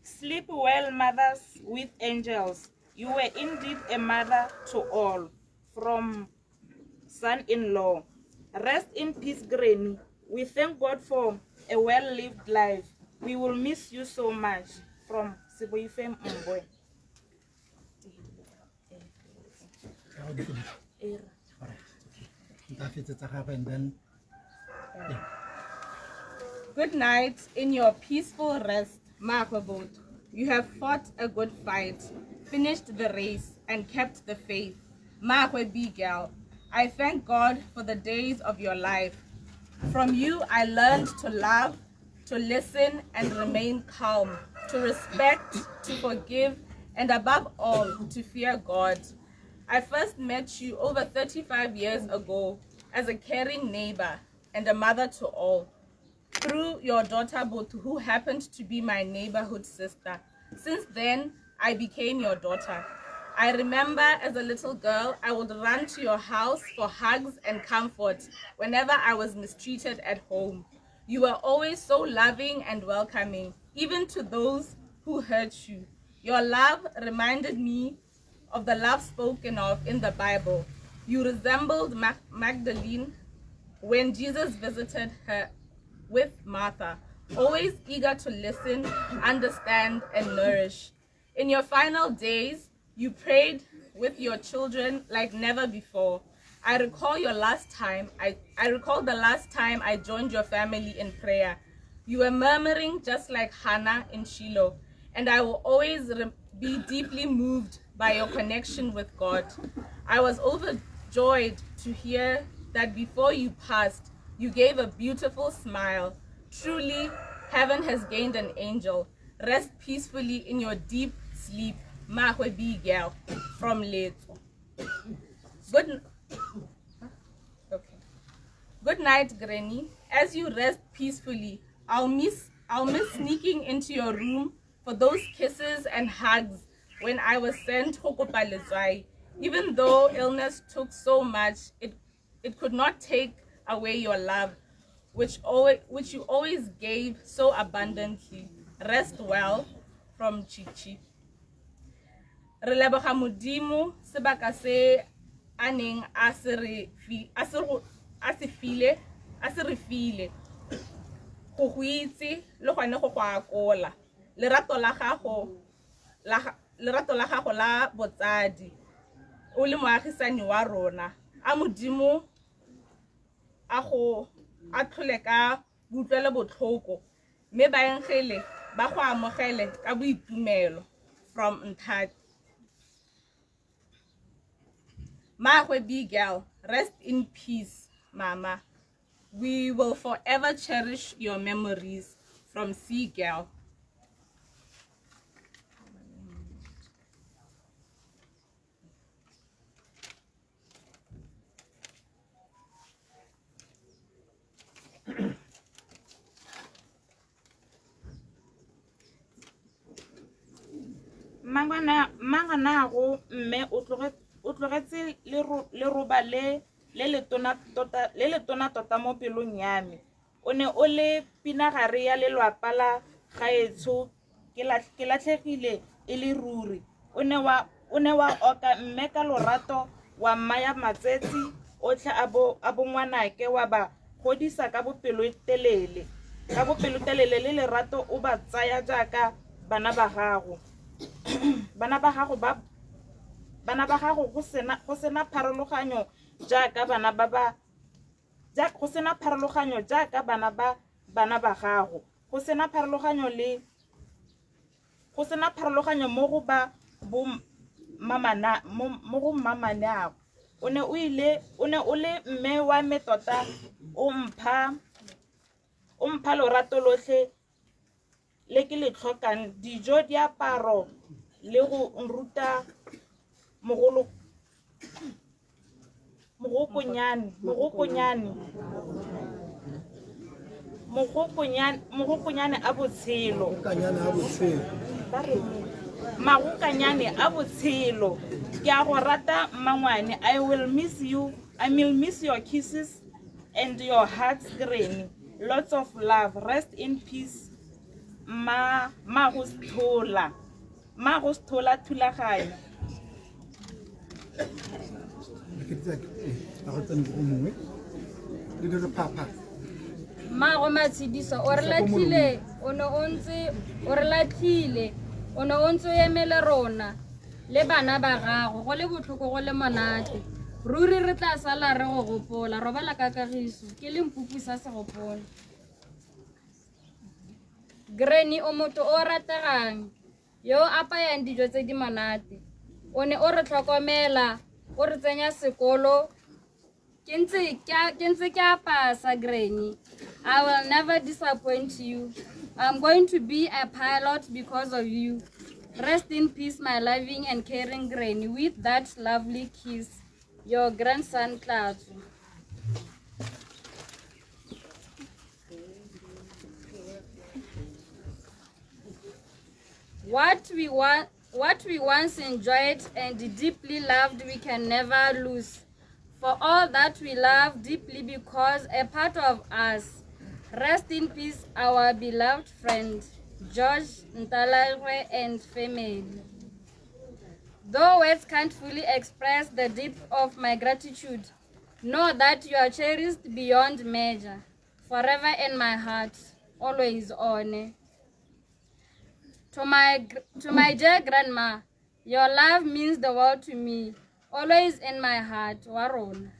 S10: Sleep well, mothers with angels. You were indeed a mother to all. From son-in-law. Rest in peace, Granny. We thank God for a well-lived life. We will miss you so much. From Siboife Mbwe. Good night in your peaceful rest, Marobot. You have fought a good fight, finished the race, and kept the faith. Mahwe Bigel, I thank God for the days of your life. From you, I learned to love, to listen, and remain calm, to respect, to forgive, and above all, to fear God. I first met you over 35 years ago as a caring neighbor and a mother to all, through your daughter Botu, who happened to be my neighborhood sister. Since then, I became your daughter. I remember as a little girl, I would run to your house for hugs and comfort whenever I was mistreated at home. You were always so loving and welcoming, even to those who hurt you. Your love reminded me of the love spoken of in the Bible. You resembled Magdalene when Jesus visited her with Martha, always eager to listen, understand, and nourish. In your final days, you prayed with your children like never before. I recall your last time, I, I recall the last time I joined your family in prayer. You were murmuring just like Hannah in Shiloh, and I will always be deeply moved by your connection with God. I was overjoyed to hear that before you passed, you gave a beautiful smile. Truly, heaven has gained an angel. Rest peacefully in your deep sleep. Mahwe Bigel from Letso. Good, okay. Good night, Granny. As you rest peacefully, I'll miss, I'll miss sneaking into your room for those kisses and hugs when I was sent go kopa letswai. Even though illness took so much, it, it could not take away your love, which, always, which you always gave so abundantly. Rest well from Chichi. Re leboga modimo sebaka se a neng a se re file a se re file go go itse le gone go go akola. Lerato la gago la lerato la gago la botsadi o le moagisani wa rona a modimo a go a tlhole ka boutlwelo botlhoko mme baengele ba go amogele ka boitumelo. From Nthati. Magwe Bigel, rest in peace, Mama. We will forever cherish your memories from Sea Girl.
S11: Mmangwanago mme o tlogetse leroba le letona tota mo pelong ya me. O ne o le pinagare ya lelwapa la gaetsho, ke latlhegile e le ruri. O ne wa oka mme ka lorato wa mmaya matsetsi otlhe a bongwanake, wa ba godisa ka bopelotelele le lerato, o ba tsaya jaaka bana ba gago. Bana ba gago go sena pharologanyo jaaka bana ba bana ba gago, go sena pharologanyo mo go ba bo mmamanago. O ne o le mme wa me tota, o mpha lorato lotlhe le ke le tlhokang, dijo, diaparo le go nruta mogokonyane a botshelo. Magokanyane a botshelo. Ke a go rata mmangwane. I will miss you. I will miss your kisses and your heart's granny. Lots of love. Rest in peace. Mmago Sethola Thulaganyo.
S9: Mmago Matshidiso, o re latlhile, o ne o ntse o emele rona le bana ba gago, go le botlhoko go le monate. Ruri re tla sala re go gopola. Robala ka kagiso, ke le mpupu sa segopola. Granny, o motho o rategang yo o apayang dijo tse di monate. O ne o re tlhokomela, o re tsenya sekolo. Ke ntse ke a pasa, Granny. I will never disappoint you. I'm going to be a pilot because of you. Rest in peace, my loving and caring Granny. With that lovely kiss, your grandson Tlatso. What we once enjoyed and deeply loved, we can never lose. For all that we love deeply because a part of us. Rest in peace, our beloved friend, George Ntalagwe and family. Though words can't fully express the depth of my gratitude, know that you are cherished beyond measure, forever in my heart, always on. To my dear grandma, your love means the world to me, always in my heart, Warona.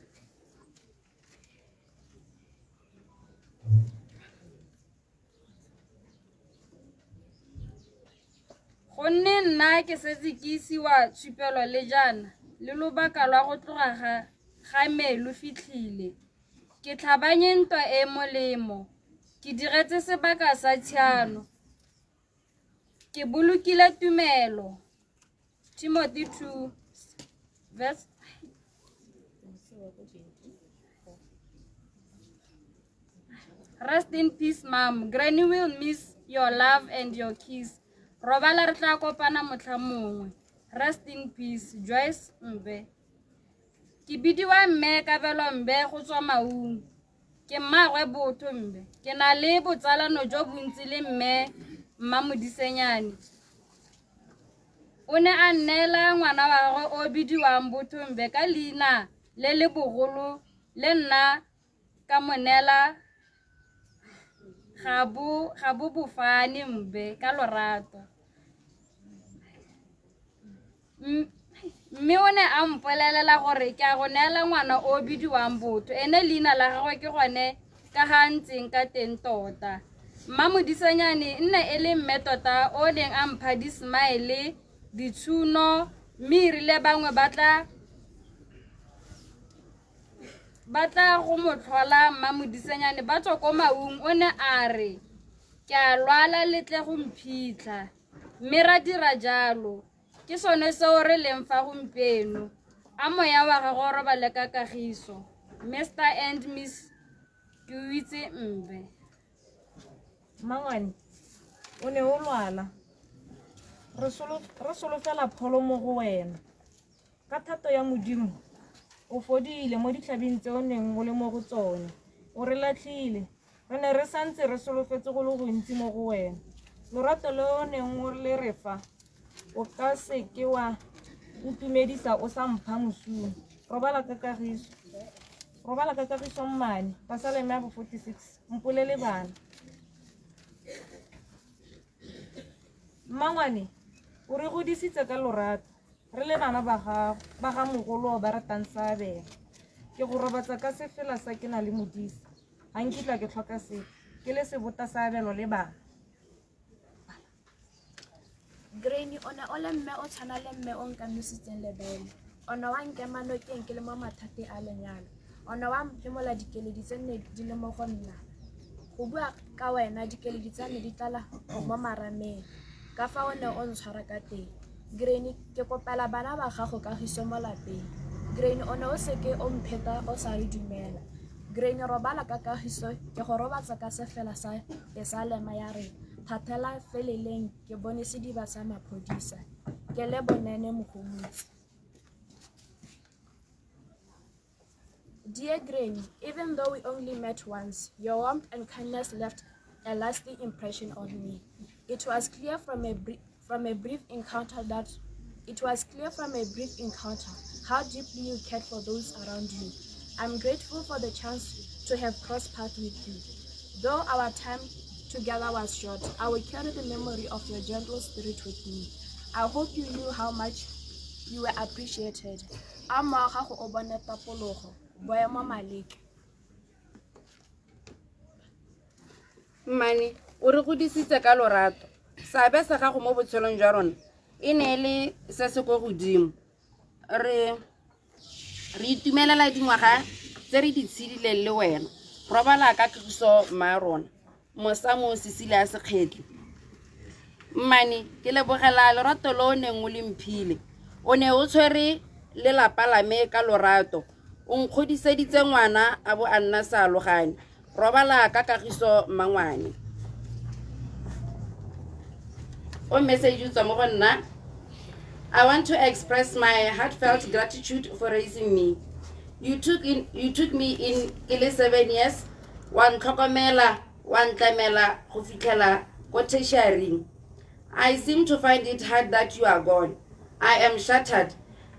S9: Gonne nna ke setse ke isiwa tshupelo le jaana, le lobaka lwa go tloga ga me lo fitlhile. Ke tlhabanye ntwa e molemo, ke diretse sebaka sa tshiano, ke bolokile tumelo. Timothy 2 verse. Rest in peace, mom. Granny will miss your love and your kiss. Robala re tla kopana motlha mongwe. Rest in peace, Joyce Mbe. Ke bidiwa mme Kabelo Mbe go tswa Maung. Ke mmagwe Botho Mbe. Ke na le botsalano jo bontsi le mme Mmamodisenyane. O ne a nneela ngwana wa gagwe o bidiwang Botho Mbe ka leina le le bogolo le nna ka mo neela ga bo bofane Mbe ka lorato. Mme o ne a mpolelela gore ke a go neela ngwana o bidiwang Botho, ene leina la gagwe ke gone ka ga ntseng ka teng tota. Mmamodisenyane nne e le mme tota o neng a mpha di-smile, ditšhuno, mme erile bangwe ba tla ba tla go mo tlhola Mmamodisanyane ba tswa ko Maung o ne a re ke a lwala le tle go mphitlha mme ra dira jalo ke sone seo re leng fa gompieno a moya wa gagwe o robale ka kagiso Mr and Miss Ke Mbe.
S8: Mmangwane o ne o lwala re solofela pholo mo go wena ka thato ya modimo o fodile mo ditlhabing tse o neng o le mo go tsone o re latlhile re ne re santse re solofetse go le gontsi mo go wena lorato le o neng o le re fa o ka seke wa ntumedisa o sa mpha mosumo robala ka kagiso robala ka kagiso mmane pasaleme ya bo 46 mpolele bana mmangwane o re godisitse ka lorato re le bana ba gago ba ga mogolo ba ratang sabela ke go robatsa ka sefela sa ke na le modisa ga nkitla ke tlhoka sepe ke le sebota sabelo le bana.
S12: Granny o ne o le mme o tshwana le mme o nkanositseng lebele. O ne wa nkema nokeng ke le mo mathateng a lenyalo. O ne wa mphemola dikeledi tse nne di le mo go nna. Go bua ka wena dikeledi tsa me di tlala mo marameng. Ka fa o ne o ntshwara ka teng. Granny ke kopela bana ba gago kagiso mo lapeng. Granny o ne o seke o mpheta o sa re dumela. Granny robala ka kagiso ke go robatsa ka sefela sa pesalema ya re thathela feleleng ke bone sediba sa maphodisa ke le bonene mogomotsi. Dear Granny, even though we only met once, your warmth and kindness left a lasting impression on me. It was clear from a brief encounter how deeply you cared for those around you. I'm grateful for the chance to have crossed paths with you. Though our time together was short, I will carry the memory of your gentle spirit with me. I hope you knew how much you were appreciated. A moya wa gago o bone tapologo, boemo Maleke.
S4: Mmane o re godisitse ka lorato. Seabe sa gago mo botshelong jwa rona e ne e le se se ko godimo. Re itumelela dingwaga tse re di tshedileng le wena. Robala ka kagiso mma rona. Mosamo Cecilia Sekgetli. Mmane ke lebogela lorato lo o neng o le mphile. O ne o tshwere lelapa la me ka lorato. O nkgodiseditse ngwana a bo a nna saalogane. Robala ka kagiso mmangwane. O message o tswa mo go nna. I want to express my heartfelt gratitude for raising me. You took me in ke le 7 years. Wa ntlhokomela, wa ntlamela go fitlhela ko tertiary. I seem to find it hard that you are gone. I am shattered.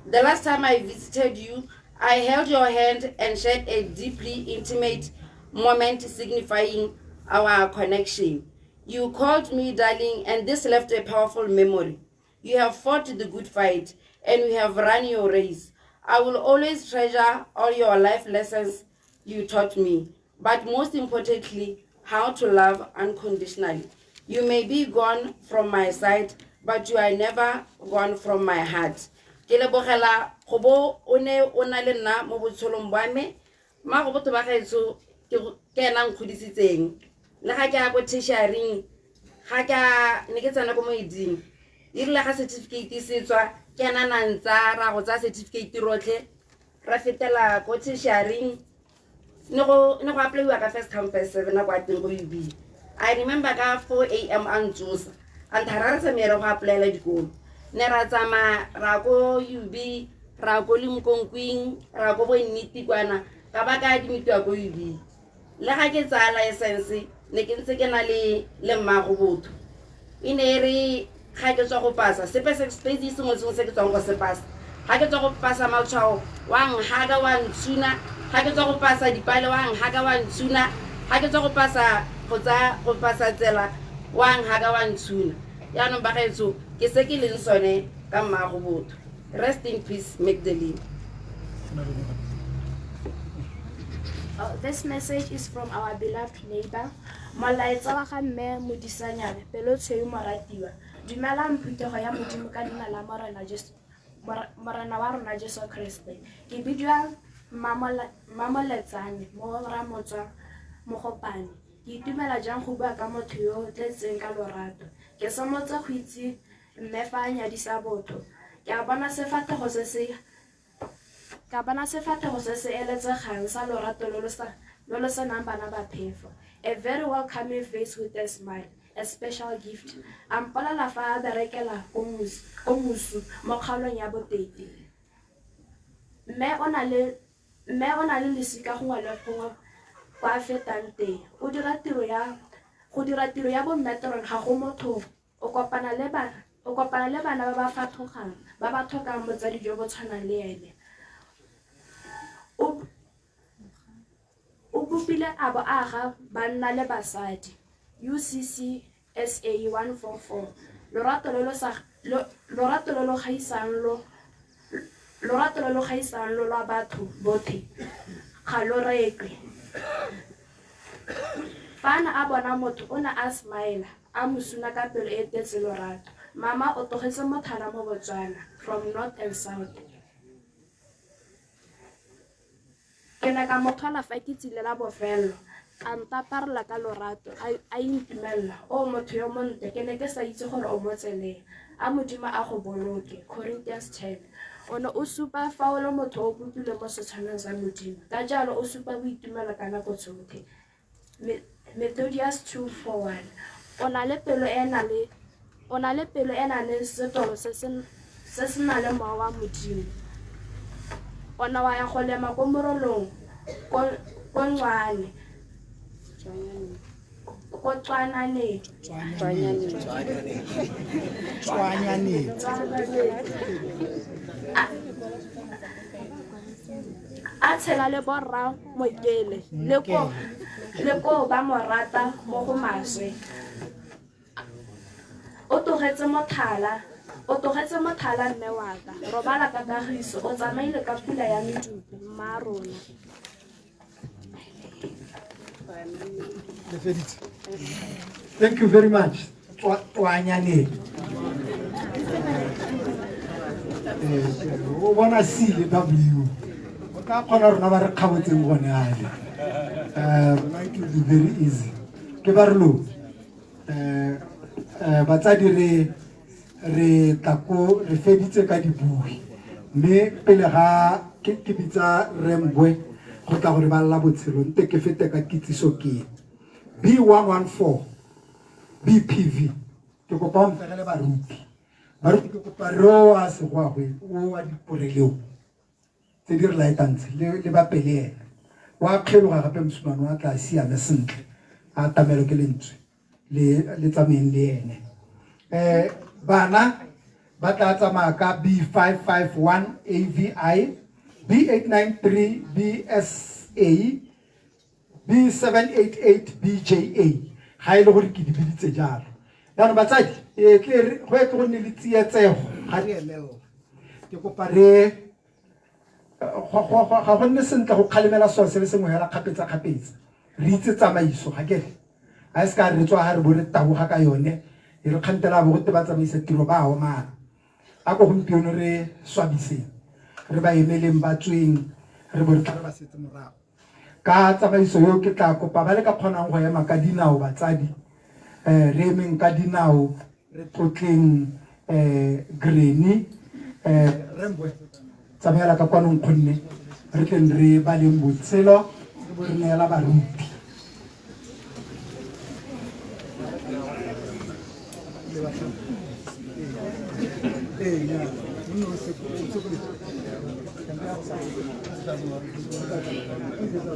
S4: The last time I visited you, I held your hand and shared a deeply intimate moment signifying our connection. You called me darling, and this left a powerful memory. You have fought the good fight, and you have run your race. I will always treasure all your life lessons you taught me, but most importantly, how to love unconditionally. You may be gone from my side, but you are never gone from my heart. Ke lebogela go bo o ne o na le nna mo botshelong bwa me. Mmago botho ba gaetsho ke ena a nkgodisitseng. Le ga ke ya ko tertiary, ga ke ne ke tsena ko moeding. E rile ga certificate se tswa, ke ena na ntsa ra go tsaya certificate rotlhe, ra fetela ko tertiary. Ne go apply-iwa ka first come first serve nako ya teng go UB. I remember ka 4 a.m. a ntsosa, a nthara re tsamaye re go apply-ela dikolo. Ne ra tsamaya ra ko UB, ra ko Limkokwing, ra ko bo Nniti kwana, ka ba ka admitiwa ko UB. Le ga ke tsaya license, ne ke ntse ke na le mmago botho. E ne e re ga ke tswa go pasa, sepe se space sengwe le sengwe se ke tswang go se pasa. Ga ke tswa go pasa matshwao, wa nhaga wa ntshuna. Ga ke tswa go pasa dipale, wa nhaga wa ntshuna. Ga ke tswa go pasa go tsaya go pasa tsela, wa nhaga wa ntshuna. Yaanong ba gaetsho ke se ke leng sone ka mmago botho. Rest in peace, Magdalene.
S12: This message is from our beloved neighbor, Molaetsa wa ga mme Modisanyane, pelotshweu moratiwa. Dumelang phuthego ya Modimo ka leina la Morena Jesu, Morena wa rona Jesu Kriste. Ke bidiwa Mmamoletsane mo Ramotswa Mogopane. Ke itumela jang go bua ka motho yo o tletseng ka lorato. Ke simolotse go itse mme fa a nyadisa botho. Ke a bona sefatlhego se se ka bona sefatlhego se se eletsegang sa lorato lo lo sa lo lo senang bana ba phefo. A very welcoming face with a smile, a special gift. A mpolela fa a berekela ko Musu mo kgaolong ya Boteti. Mme o na le mme o na le lesika gongwe le gongwe kwa a fetang teng. O dira tiro ya go dira tiro ya bommetron ga go motho o kopana le ba o kopana le bana ba ba fathogang ba ba tlhokang botsadi jo bo tshwanang le ene. O o bopile a bo a aga banna le basadi. UCC SA 144. Lorato lo lo sa lorato lo lo gaisang lo lorato lo lo gaisang lo lwa batho botlhe ga lo rekwe. Fa a ne a bona motho o ne a smile a mo suna ka pelo e tletse lorato. Mama o tlogetse mothala mo Botswana from north and south. Ke ne ka mo tlhola fa ke tsile la bofelo. A ntaparela ka lorato a intumella. O motho yo montle ke ne ke sa itse gore o mo tseleng. A Modimo a go boloke. Corinthians 10. O ne o supa fa o le motho o bopilwe mo setshwanong sa Modimo. Ka jalo o supa boitumelo ka nako tsotlhe. Methodius 241. O na le pelo e na le o na le pelo e na le setolo se se se se na le mowa wa Modimo. O ne wa ya go lema ko morolong ko ko Ncwane. Ko Tswananeng.
S1: Tswanyaneng.
S12: A tshela le borra Mokele le ko le ko ba mo rata mo go maswe. O tlogetse mothala o tlogetse mothala mme wa ka. Robala ka kagiso o tsamaile ka pula ya medupe mma rona.
S1: Le feditse. Thank you very much. Tswanyaneng. O bona C le W. O tla kgona rona ba re kgabotseng gone ale. Rona it will be very easy. Ke ba re lo. Batsadi re re tla ko re feditse ka dibui. Mme pele ga ke bitsa Rembwe go tla gore ba lla botshelo nte ke fete ka kitsiso ke B114 BPV ke kopa o mpegele baruti. Baruti ke kopa re o a segwagwe o wa diporeleo tse di re laetang tse le ba pele ena. Wa kgeloga gape mosimane wa tla siame sentle a atamelo ke lentswe le le tsamayeng le ene. Bana ba tla tsamaya ka B551 AVI, B893 BSA, B788 BJA. Ga e le gore ke di biditse jalo. Jaanong batsadi e tle go etle go nne le tsietsego ga re emelela. Ke kopa re ga go nne sentle go kgalemela selo se le sengwe hela kgapetsa-kgapetsa. Re itse tsamaiso ga kere. A e se ka re tswa ga re bo re taboga ka yone e re kgantela bo gote ba tsamaisa tiro ba omana. A ko gompieno re swabiseng re ba emeleng ba tsweng re bo re tla re ba setse morago. Ka tsamaiso yo ke tla kopa ba le ka kgonang go ema ka dinao batsadi re emeng ka dinao re tlotleng Granny Rembwe tsamaela ka kwano nkgonne re tleng re baleng botshelo re bo re neela baruti.